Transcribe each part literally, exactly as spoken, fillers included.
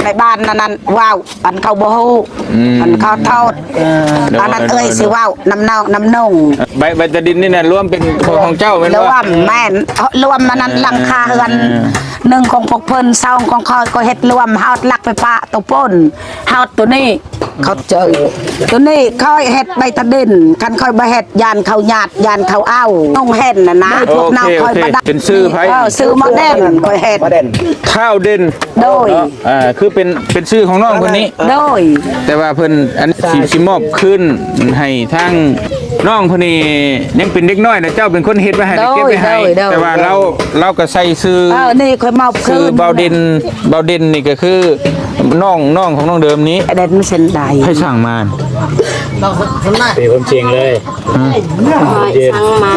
ในบ้านนั้นนั้นเว้า อันเขาบ่ฮู้ อืม อันเขาโทษ เออ อันนั้นเอ้ยสิเว้านำน้องนำนง ใบใบตะดินนี่นะรวมเป็นของของเจ้าแม่น ร บ่ วมแม่นรวมมันนั้นหลังคาเฮือน เออ หนึ่งของพวกเพิ่นสองของข้อยก็เฮ็ดรวมฮอดหลักไปปะตัวปนฮอดตัวนี้ เขาเจอตัวนี้ข้อยเฮ็ดใบตะดิน คันข้อยบ่เฮ็ดยานเขาหยาดยานเขาเอานงเห็นน่ะนะพวกน้องข้อยบ่ได้ เป็นชื่อไผ เออชื่อหมอเด่นข้อยเฮ็ด ท้าวเด่น โดย เนาะอ่าคือเป็นเป็นชื่อของน้องคนนี้ โดย แต่ว่าเพิ่นอันสิสิมอบคืนให้ทางน้องคนนี้ยังเป็นเด็กน้อยนะเจ้าเป็นคนเฮ็ดไว้ให้ โดย เก็บไว้ให้ โดยโดย แต่ว่าเราเราก็ใส่ชื่อ เออนี่ข้อยมอบคื ชื่อน เบาเด่นเบาเด่นนี่ก็คือน้องน้องของน้องเดิมนี้ เด่นเส้นใด ให้สั่งมา เป็นความจริงเลย คอยสั่งมา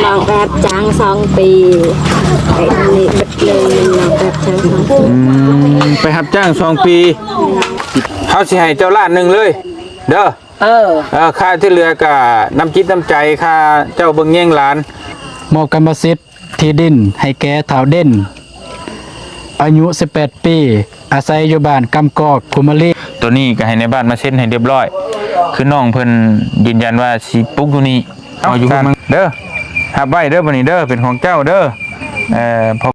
น้องรับจ้างสองปีไอ้นี่เบิดเลยน้องรับจ้างสองปี อืมไปรับจ้างสองปีเขาสิให้เจ้าล้านหนึ่งเลย เด้อ เออ เออค่าที่เหลือก็น้ำจิตน้ำใจค่าเจ้าเบิ่งแย่งหลาน มอบกรรมสิทธิ์ที่ดินให้แก่ท้าวเด่น อายุ สิบแปด ปี อาศัยอยู่บ้านกำกอก คุมาลี ตัวนี้ก็ให้ในบ้านมาเซ็นให้เรียบร้อย คือน้องเพิ่นยืนยันว่าสิปลูกอยู่นี่เอาอยู่กันเด้อรับไว้เด้อบัดนี้เด้อเป็นของเจ้าเด้อเอ่อพอ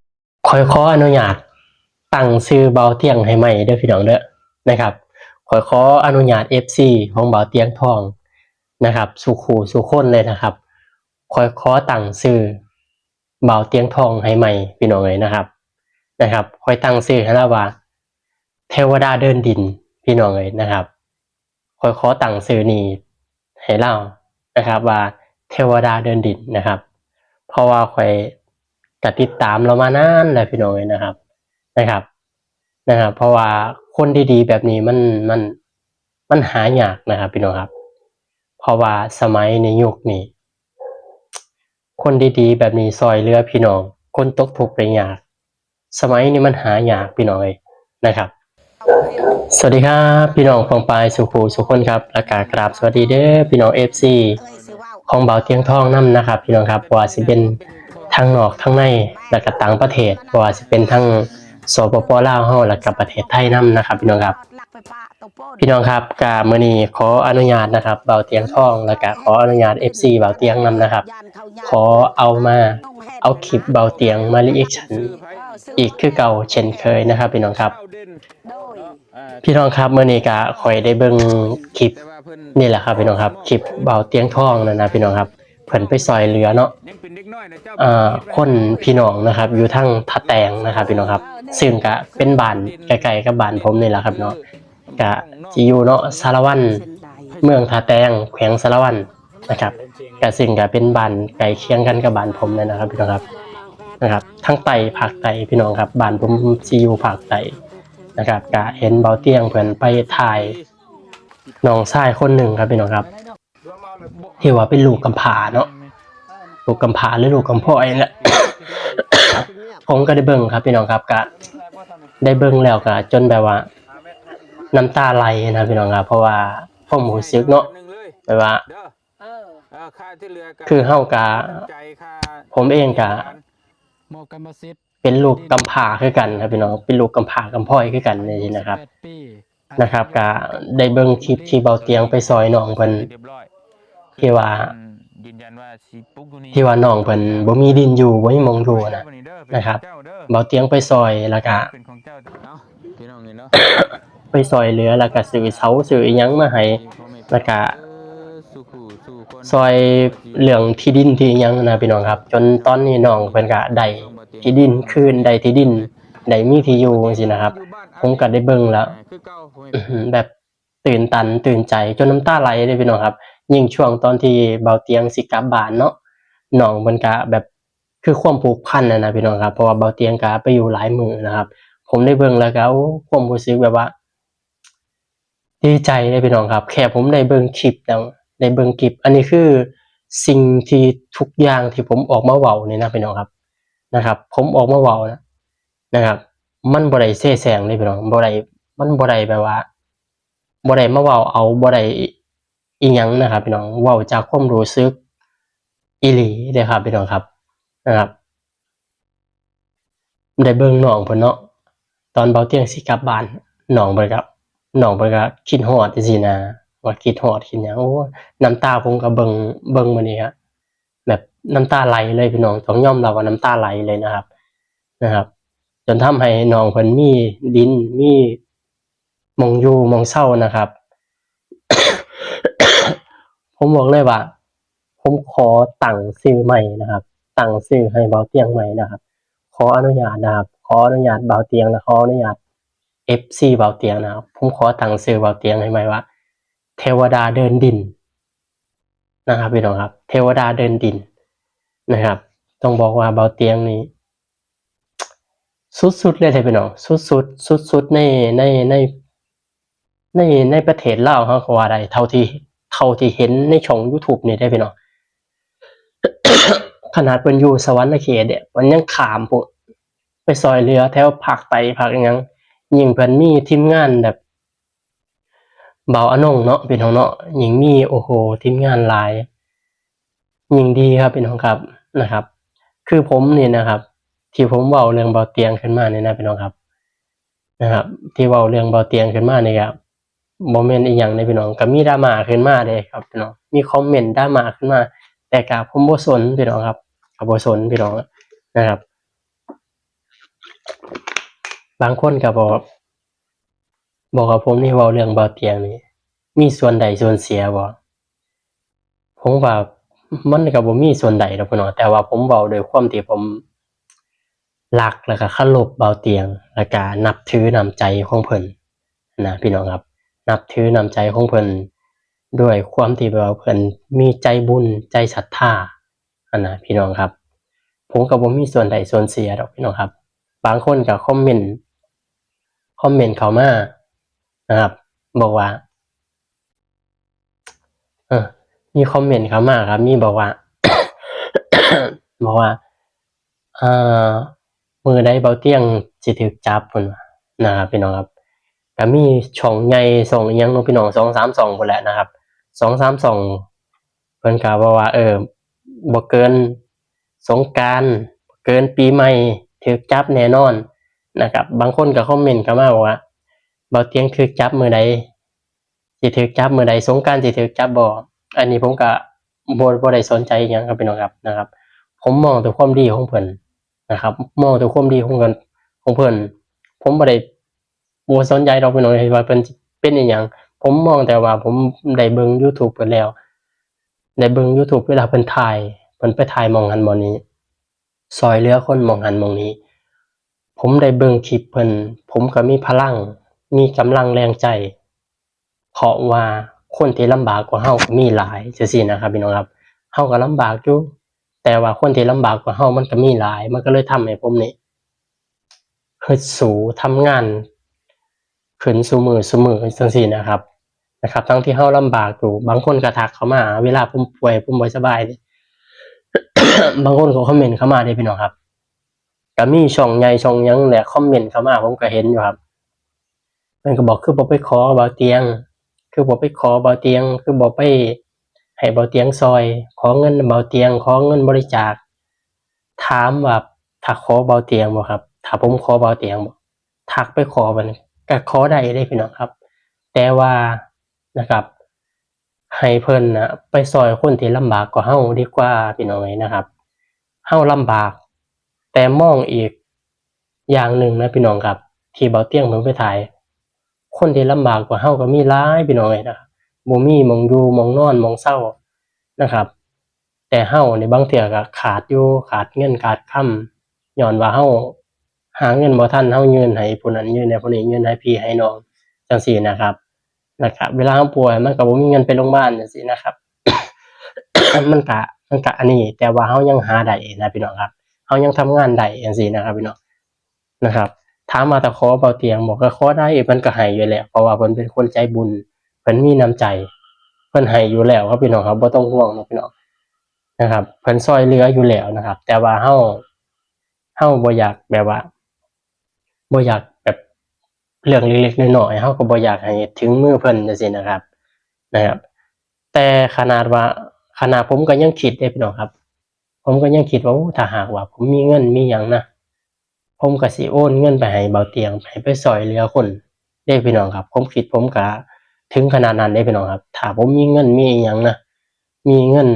ข้อยขออนุญาตตั้งชื่อเบาเตียงให้ใหม่เด้อพี่น้องเด้อนะครับข้อยขออนุญาต เอฟซี ของเบาเตียงทองนะครับสู่คู่สู่คนเลยนะครับข้อยขอตั้งชื่อเบาเตียงทองให้ใหม่พี่น้องเอ้ยนะครับนะครับข้อยตั้งชื่อให้แล้วว่า เทวดาเดินดินพี่น้องเอ้ยนะครับข้อยขอตั้งชื่อนี้ให้ลาวนะครับว่าเทวดาเดินดินนะครับเพราะว่าข้อยก็ติดตามลาวมานานแล้วพี่น้องเอ้ยนะครับนะครับนะครับเพราะว่าคนดีๆแบบนี้มันมันมันหายากนะครับพี่น้องครับเพราะว่าสมัยในยุคนี้คนดีๆแบบนี้ซ่อยเหลือพี่น้องคนตกทุกข์ได้ยาก สมัยนี้มันหายากพี่น้องเอ้ยนะครับสวัสดีครับพี่น้องปองปายสู่คู่สู่คนครับแล้วก็กราบสวัสดีเด้อพี่น้อง เอฟซี ของเบาเตียงทองนำนะครับพี่น้องครับว่าสิเป็นทั้งนอกทั้งในแล้วก็ต่างประเทศว่าสิเป็นทั้งสปปลาวเฮาแล้วก็ประเทศไทยนำนะครับพี่น้องครับพี่น้องครับก็มื้อนี้ขออนุญาตนะครับเบาเตียงทองแล้วก็ขออนุญาต เอฟซี เบาเตียงนำนะครับขอเอามาเอาคลิปเบาเตียงมา reaction อีกคือเก่าเช่นเคยนะครับพี่น้องครับพี่น้องครับมื้อนี้ก็ข้อยได้เบิ่งคลิปนี่แหละครับพี่น้องครับคลิปเบาเตียงทองนั่นนะพี่น้องครับเพิ่นไปซ่อยเหลือเนาะอ่าคนพี่น้องนะครับอยู่ทางท่าแตงนะครับพี่น้องครับซึ่งก็เป็นบ้านใกล้ๆกับบ้านผมนี่แหละครับเนาะก็สิอยู่เนาะสารวันเมืองท่าแตงแขวงสารวันนะครับก็ซึ่งก็เป็นบ้านใกล้เคียงกันกับบ้านผมเลยนะครับพี่น้องครับนะครับทางใต้ภาคใต้พี่น้องครับบ้านผมสิอยู่ภาคใต้นะครับก็เห็นเบาเตียงเพิ่นไปถ่ายน้องชายคนหนึ่งครับพี่น้องครับ ที่ว่าเป็นลูกกำพร้าเนาะลูกกำพร้าหรือลูกกำพร้อยนี่แหละ ผมก็ได้เบิ่งครับพี่น้องครับก็ได้เบิ่งแล้วก็จนแบบว่าน้ำตาไหลนะพี่น้องครับเพราะว่าผมรู้สึกเนาะแบบว่าคือเฮากะผมเองกะ มอบกรรมสิทธิ์ เป็นลูกกำพร้าคือกันครับพี่น้องเป็นลูกกำพร้ากำพร้อยคือกันนี่นะครับ แปดปี นะครับก็ได้เบิ่งคลิปที่เบาเตียงไปซ่อยน้องเพิ่นที่ว่าที่ว่าน้องเพิ่นบ่มีดินอยู่บ่มีหม่องอยู่นะนะครับเบาเตียงไปซ่อยแล้วก็ไปซ่อยเหลือแล้วก็ซื้อเสาซื้ออิหยังมาให้แล้วก็ซ่อยเรื่องที่ดินที่อิหยังนะพี่น้องครับ จนตอนนี้น้องเพิ่นก็ได้ที่ดินคืนได้ที่ดินได้มีที่อยู่จังซี่นะครับ ผมก็ได้เบิ่งแล้ว แบบตื่นตันตื่นใจจนน้ำตาไหลเลยพี่น้องครับ ยิ่งช่วงตอนที่เบาเตียงสิกลับบ้านเนาะน้องมันกะแบบคือความผูกพันนะนะพี่น้องครับเพราะว่าเบาเตียงกะไปอยู่หลายมื้อนะครับ ผมได้เบิ่งแล้วก็โอ้ความรู้สึกแบบว่า ดีใจเลยพี่น้องครับ แค่ผมได้เบิ่งคลิปแล้วได้เบิ่งคลิป อันนี้คือสิ่งที่ทุกอย่างที่ผมออกมาเว้านี่นะพี่น้องครับนะครับ ผมออกมาเว้านะนะครับ มันบ่ได้เสแสร้งเลยพี่น้องบ่ได้มันบ่ได้แบบว่า บ่ได้มาเว้าเอาบ่ได้อีหยังนะครับพี่น้องเว้าจากความรู้สึกอีหลีเด้อครับพี่น้องครับนะครับ ได้เบิ่งน้องเพิ่นเนาะ ตอนเบาเตียงสิกลับบ้าน น้องเพิ่นก็น้องเพิ่นก็คิดฮอดจั่งซี้นะ ว่าคิดฮอดคิดหยัง โอ้ น้ำตาผมก็เบิ่งเบิ่งมื้อนี้ครับ แบบน้ำตาไหลเลยพี่น้อง ต้องยอมรับว่าน้ำตาไหลเลยนะครับ นะครับ จนทำให้น้องเพิ่นมีดิน มีหม่องอยู่หม่องเซานะครับ ผมบอกเลยว่า ผมขอตั้งชื่อใหม่นะครับ ตั้งชื่อให้เบาเตียงใหม่นะครับ ขออนุญาตนะครับ ขออนุญาตเบาเตียง และขออนุญาต เอฟซี เบาเตียงนะครับ ผมขอตั้งชื่อเบาเตียงให้ใหม่ว่า เทวดาเดินดินนะครับพี่น้องครับ เทวดาเดินดินนะครับ ต้องบอกว่าเบาเตียงนี่ สุดๆเลยเด้พี่น้อง สุดๆ สุดๆในในในในในประเทศลาวเฮาก็ว่าได้ เท่าที่เท่าที่เห็นในช่อง YouTube นี่เด้พี่น้อง ขนาดเพิ่นอยู่สะหวันนะเขตเนี่ย เพิ่นยังข้ามพุ้นไปซอยเหลือแถวภาคใต้ภาคอิหยัง ยิ่งเพิ่นมีทีมงานแบบเบาอนงเนาะพี่น้องเนาะ ยิ่งมี โอ้โห ทีมงานหลาย ยิ่งดีครับพี่น้องครับ นะครับ คือผมนี่นะครับ ที่ผมเว้าเรื่องเบาเตียงขึ้นมานี่นะพี่น้องครับ นะครับ ที่เว้าเรื่องเบาเตียงขึ้นมานี่ครับ บ่แม่นอีหยังเด้พี่น้อง ก็มีดราม่าขึ้นมาเด้ครับพี่น้อง มีคอมเมนต์ดราม่าขึ้นมา แต่ก็ผมบ่สนพี่น้องครับ ก็บ่สนพี่น้องนะครับ บางคนก็บอก บอกว่าผมนี่เว้าเรื่องเบาเตียงนี่ มีส่วนได้ส่วนเสียบ่ ผมว่ามันก็บ่มีส่วนใดดอกพี่น้อง แต่ว่าผมเว้าด้วยความที่ผมรักแล้วก็เคารพเบาเตียง แล้วก็นับถือน้ำใจของเพิ่นนะพี่น้องครับ นับถือน้ำใจของเพิ่น ด้วยความที่แบบว่าเพิ่นมีใจบุญใจศรัทธา อันนะพี่น้องครับ ผมก็บ่มีส่วนใดส่วนเสียดอกพี่น้องครับ บางคนก็คอมเมนต์ คอมเมนต์เข้ามานะครับ บอกว่า เออ มีคอมเมนต์เข้ามาครับ มีบอกว่า บอกว่า เอ่อ มื้อใดเบาเตียงสิถูกจับ เพิ่นว่านะครับพี่น้องครับ ก็มีช่องใหญ่ช่องอิหยังเนาะพี่น้อง สองสาม ช่องพู้นแหละนะครับ สองสาม ช่อง เพิ่นก็บอกว่า เออ บ่เกินสงกรานต์ บ่เกินปีใหม่ถูกจับแน่นอนนะครับ บางคนก็คอมเมนต์เข้ามาบอกว่า เบาเตียงถูกจับมื้อใด สิถูกจับมื้อใด สงกรานต์สิถูกจับบ่ อันนี้ผมก็บ่ บ่ได้สนใจอิหยังครับพี่น้องครับ นะครับ ผมมองแต่ความดีของเพิ่นนะครับ มองแต่ความดีของเพิ่น ของเพิ่น ผมบ่ได้ บ่สนใจดอกพี่น้องว่าเพิ่นเป็นอิหยัง ผมมองแต่ว่าผมได้เบิ่ง YouTube เพิ่นแล้ว ได้เบิ่ง YouTube เวลาเพิ่นถ่าย เพิ่นไปถ่ายหม่องหั้นหม่องนี้ ซอยเหลือคนหม่องหั้นหม่องนี้ ผมได้เบิ่งคลิปเพิ่น ผมก็มีพลัง มีกำลังแรงใจ เพราะว่าคนที่ลำบากกว่าเฮาก็มีหลายจั่งซี้นะครับพี่น้องครับ เฮาก็ลำบากอยู่ แต่ว่าคนที่ลำบากกว่าเฮามันก็มีหลาย มันก็เลยทำให้ผมนี่ ฮึดสู้ทำงานขึ้นซุมื้อซุมื้อจั่งซี้นะครับ นะครับ ทั้งที่เฮาลำบากอยู่ บางคนก็ทักเข้ามา เวลาผมป่วย ผมบ่สบายนี่ บางคนก็คอมเมนต์เข้ามาเด้พี่น้องครับ ก็มีช่องใหญ่ช่องหยังแหละ คอมเมนต์เข้ามา ผมก็เห็นอยู่ครับ เพิ่นก็บอก คือบ่ไปขอเบาเตียง คือบ่ไปขอเบาเตียง คือบ่ไปให้เบาเตียงซอย ขอเงินเบาเตียง ขอเงินบริจาค ถามว่าถ้าขอเบาเตียงบ่ครับ ถ้าผมขอเบาเตียงบ่ ทักไปขอบัดนี้ ก็ขอได้เด้พี่น้องครับ แต่ว่านะครับ ให้เพิ่นน่ะไปซอยคนที่ลำบากกว่าเฮาดีกว่าพี่น้องเอ้ยนะครับ เฮาลำบาก แต่มองอีกอย่างหนึ่งนะพี่น้องครับ ที่เบาเตียงเพิ่นไปถ่าย คนที่ลำบากกว่าเฮาก็มีหลายพี่น้องเอ้ยนะครับ บ่มีหม่องอยู่หม่องนอนหม่องเซานะครับ แต่เฮานี่บางเทื่อก็ขาดอยู่ ขาดเงินขาดคำ ย้อนว่าเฮาหาเงินบ่ทัน เฮายื่นให้ผู้นั้น ยื่นให้ผู้นี้ ยื่นให้พี่ให้น้องจั่งซี้นะครับ นะครับ เวลาเฮาป่วยมันก็บ่มีเงินไปโรงพยาบาลจั่งซี้นะครับ มันก็ มันก็อันนี้ แต่ว่าเฮายังหาได้นะพี่น้องครับ เฮายังทำงานได้จั่งซี้นะครับพี่น้อง นะครับ ถามว่าถ้าขอเบาเตียงบ่ ก็ขอได้ เพิ่นก็ให้อยู่แล้ว เพราะว่าเพิ่นเป็นคนใจบุญ เพิ่นมีน้ำใจ เพิ่นให้อยู่แล้วครับพี่น้องครับ บ่ต้องห่วงนะพี่น้อง นะครับ เพิ่นซอยเหลืออยู่แล้วนะครับ แต่ว่าเฮา เฮาบ่อยากแบบว่า บ่อยากแบบเรื่องเล็กๆน้อยๆ เฮาก็บ่อยากให้ถึงมือเพิ่นจั่งซี้นะครับ นะครับ แต่ขนาดว่า ขนาดผมก็ยังคิดเด้พี่น้องครับ ผมก็ยังคิดว่า โอ้ ถ้าหากว่าผมมีเงินมีหยังนะ ผมก็สิโอนเงินไปให้เบาเตียง ให้ไปซ่อยเหลือคนเด้พี่น้องครับ ผมคิดผมก็ถึงขนาดนั้นเด้พี่น้องครับ ถ้าผมมีเงินมีอิหยังนะ มีเงิน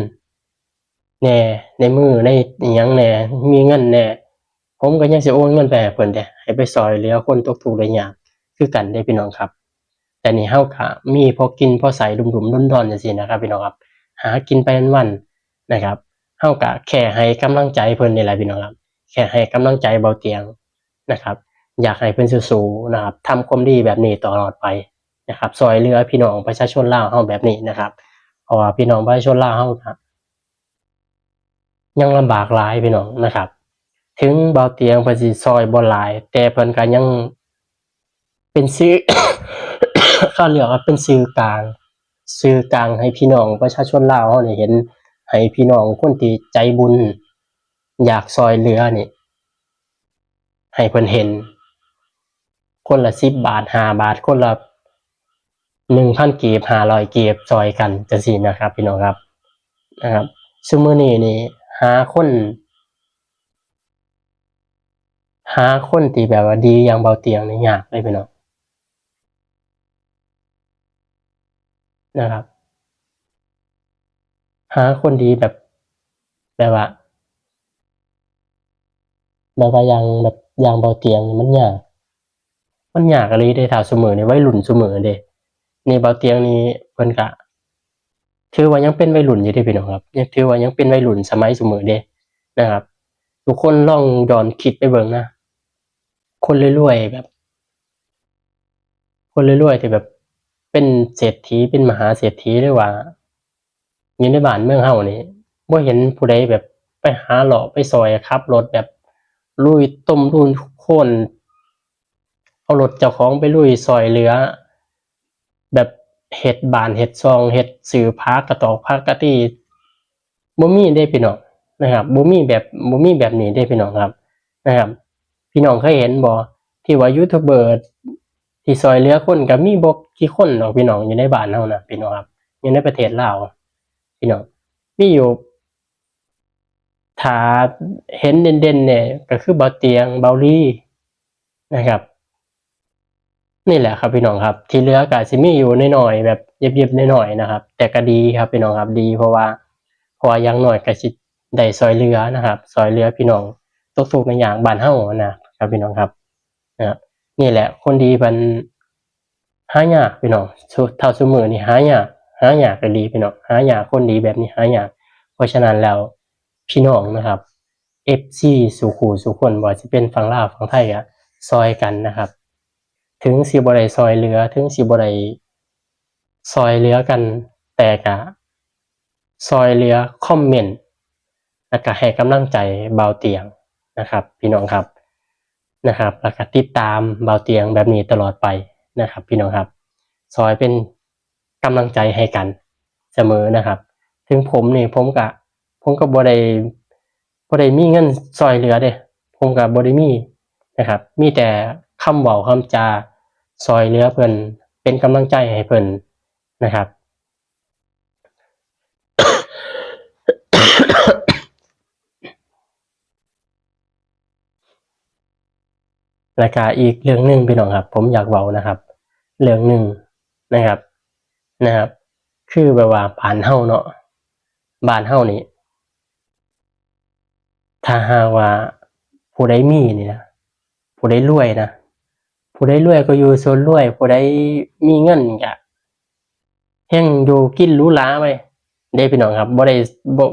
แหน่ในมือในอิหยังแหน่ มีเงินแหน่ ผมก็ยังสิโอนเงินไปให้เพิ่นเด้ ให้ไปซ่อยเหลือคนตกทุกข์ได้ยากคือกันเด้พี่น้องครับ แต่นี่เฮาก็มีพอกินพอใช้ดุ่มๆดอนๆจั่งซี้นะครับพี่น้องครับ หากินไปวันๆนะครับ เฮาก็แค่ให้กำลังใจเพิ่นนี่แหละพี่น้องครับ แค่ให้กำลังใจเบาเตียงนะครับ อยากให้เพิ่นสู้ๆนะครับ ทำความดีแบบนี้ตลอดไปนะครับ ซ่อยเหลือพี่น้องประชาชนลาวเฮาแบบนี้นะครับ เพราะว่าพี่น้องประชาชนลาวเฮาก็ยังลำบากหลายพี่น้องนะครับ ถึงเบาเตียงเพิ่นสิซ่อยบ่หลาย แต่เพิ่นก็ยังเป็นสื่อ เขาเรียกว่าเป็นสื่อกลาง สื่อกลางให้พี่น้องประชาชนลาวเฮานี่เห็น ให้พี่น้องคนที่ใจบุญ อยากซ่อยเหลือนี่ ให้เพิ่นเห็น คนละสิบบาท ห้าบาท คนละหนึ่งพันกีบ ห้าร้อยกีบ ซ่อยกันจั่งซี้นะครับ พี่น้องครับ นะครับ ซุมื้อนี้นี่ หาคน หาคนที่แบบว่าดีอย่างเบาเตียงนี่ยากเลยพี่น้องนะครับ หาคนดีแบบ แบบว่า แบบว่าอย่างแบบอย่างเบาเตียงนี่มันยาก มันยากอีหลีเด้ ถ้าซุมื้อนี่วัยรุ่นซุมื้อเด้ นี่เบาเตียงนี่เพิ่นก็ถือว่ายังเป็นวัยรุ่นอยู่เด้พี่น้องครับ ยังถือว่ายังเป็นวัยรุ่นสมัยซุมื้อเด้นะครับ ทุกคนลองย้อนคิดไปเบิ่งนะ คนรวยๆแบบ คนรวยๆที่แบบเป็นเศรษฐี เป็นมหาเศรษฐี หรือว่าอยู่ในบ้านเมืองเฮานี่ บ่เห็นผู้ใดแบบไปหาเลาะไปซ่อยขับรถแบบลุยต้มลุยโค่น เอารถเจ้าของไปลุยซ่อยเหลือ แบบเฮ็ดบ้านเฮ็ดซอง เฮ็ดซื้อผักกะตอกผักกะตี้ บ่มีเด้พี่น้องนะครับ บ่มีแบบ บ่มีแบบนี้เด้พี่น้องครับ นะครับ พี่น้องเคยเห็นบ่ ที่ว่ายูทูบเบอร์ที่ซ่อยเหลือคนก็มีบ่กี่คนดอกพี่น้อง อยู่ในบ้านเฮานะพี่น้องครับ อยู่ในประเทศลาว พี่น้อง มีอยู่ ถ้าเห็นเด่นๆเนี่ยก็คือเบาเตียง เบาลีนะครับ นี่แหละครับพี่น้องครับ ที่เหลือก็สิมีอยู่น้อยๆแบบเย็บๆน้อยๆนะครับ แต่ก็ดีครับพี่น้องครับ ดี เพราะว่า เพราะว่าอย่างน้อยก็สิได้ซ่อยเหลือนะครับ ซ่อยเหลือพี่น้องตกทุกข์ได้ยากบ้านเฮานะครับพี่น้องครับ นะ นี่แหละคนดีเพิ่นหายากพี่น้อง ซุ เฒ่าซุมื้อนี่หายาก หายากอีหลีพี่น้อง หายาก คนดีแบบนี้หายาก เพราะฉะนั้นแล้วพี่น้องนะครับ เอฟซี สู่คู่สู่คน บ่ว่าสิเป็นฝั่งลาวฝั่งไทยก็ซ่อยกันนะครับ ถึงสิบ่ได้ซ่อยเหลือ ถึงสิบ่ได้ซ่อยเหลือกัน แต่ก็ซ่อยเหลือคอมเมนต์ แล้วก็ให้กำลังใจเบาเตียงนะครับ พี่น้องครับ นะครับ แล้วก็ติดตามเบาเตียงแบบนี้ตลอดไปนะครับ พี่น้องครับ ซ่อยเป็นกำลังใจให้กันเสมอนะครับ ถึงผมนี่ ผมก็ ผมก็บ่ได้ บ่ได้มีเงินซ่อยเหลือเด้ ผมก็บ่ได้มีนะครับ มีแต่คำเว้าคำจาซ่อยเหลือเพิ่น เป็นกำลังใจให้เพิ่นนะครับ แล้วก็อีกเรื่องหนึ่งพี่น้องครับ ผมอยากเว้านะครับ เรื่องหนึ่งนะครับ นะครับ คือแบบว่าบ้านเฮาเนาะ บ้านเฮานี่ ถ้าหากว่าผู้ใดมีนี่นะ ผู้ใดรวยนะ ผู้ใดรวยก็อยู่โซนรวย ผู้ใดมีเงินก็แฮ่งอยู่กินหรูหราไปเด้พี่น้องครับ บ่ได้ บ่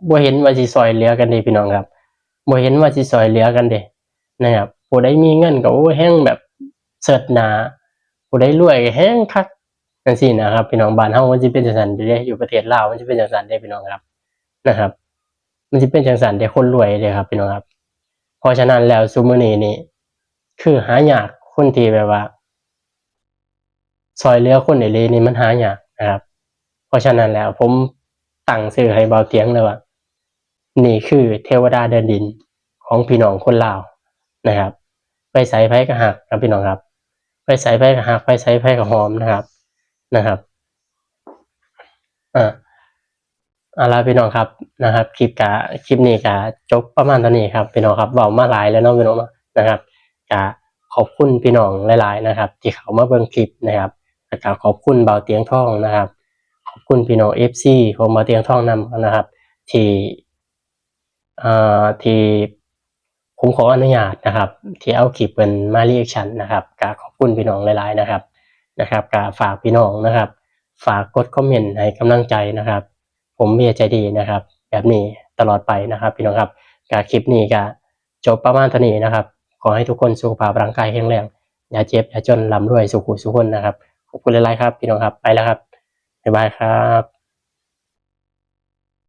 บ่เห็นว่าสิซ่อยเหลือกันเด้พี่น้องครับ บ่เห็นว่าสิซ่อยเหลือกันเด้นะครับ ผู้ใดมีเงินก็ โอ้ แฮ่งแบบเสิร์ชหน้า ผู้ใดรวยก็แฮ่งคักจั่งซี้นะครับ พี่น้อง บ้านเฮามันสิเป็นจั่งซั้นเด้ อยู่ประเทศลาวมันสิเป็นจั่งซั้นเด้พี่น้องครับ นะครับ มันสิเป็นจั่งซั้นเด้ คนรวยเด้ครับพี่น้องครับ เพราะฉะนั้นแล้วซุมื้อนี้นี่ คือหายาก คนที่แบบว่าซ่อยเหลือคนอีหลีนี่มันหายากนะครับ เพราะฉะนั้นแล้วผมตั้งชื่อให้เบาเตียงเลยว่า นี่คือเทวดาเดินดินของพี่น้องคนลาวนะครับ ไปไสไผก็ฮักครับพี่น้องครับ ไปไสไผก็ฮัก ไปไสไผก็หอมนะครับ นะครับ อ่า เอาล่ะพี่น้องครับ นะครับ คลิปกะ คลิปนี้กะจบประมาณเท่านี้ครับพี่น้องครับ เว้ามาหลายแล้วเนาะพี่น้องเนาะ นะครับ ก็ขอบคุณพี่น้องหลายๆนะครับ ที่เข้ามาเบิ่งคลิปนะครับ แล้วก็ขอบคุณบ่าวเตียงทองนะครับ ขอบคุณพี่น้อง เอฟซี ของบ่าวเตียงทองนำนะครับ ที่เอ่อที่ผมขออนุญาตนะครับ ที่เอาคลิปเพิ่นมา reaction นะครับ ก็ขอบคุณพี่น้องหลายๆนะครับ นะครับก็ฝากพี่น้องนะครับ ฝากกดคอมเมนต์ให้กำลังใจนะครับ ผมเวียใจดีนะครับ แบบนี้ตลอดไปนะครับ พี่น้องครับ ก็คลิปนี้ก็จบประมาณเท่านี้นะครับ ขอให้ทุกคนสุขภาพร่างกายแข็งแรง อย่าเจ็บอย่าจน ร่ำรวยสุขุสุขคนนะครับ ขอบคุณหลายๆครับ พี่น้องครับ ไปแล้วครับ บ๊ายบายครับ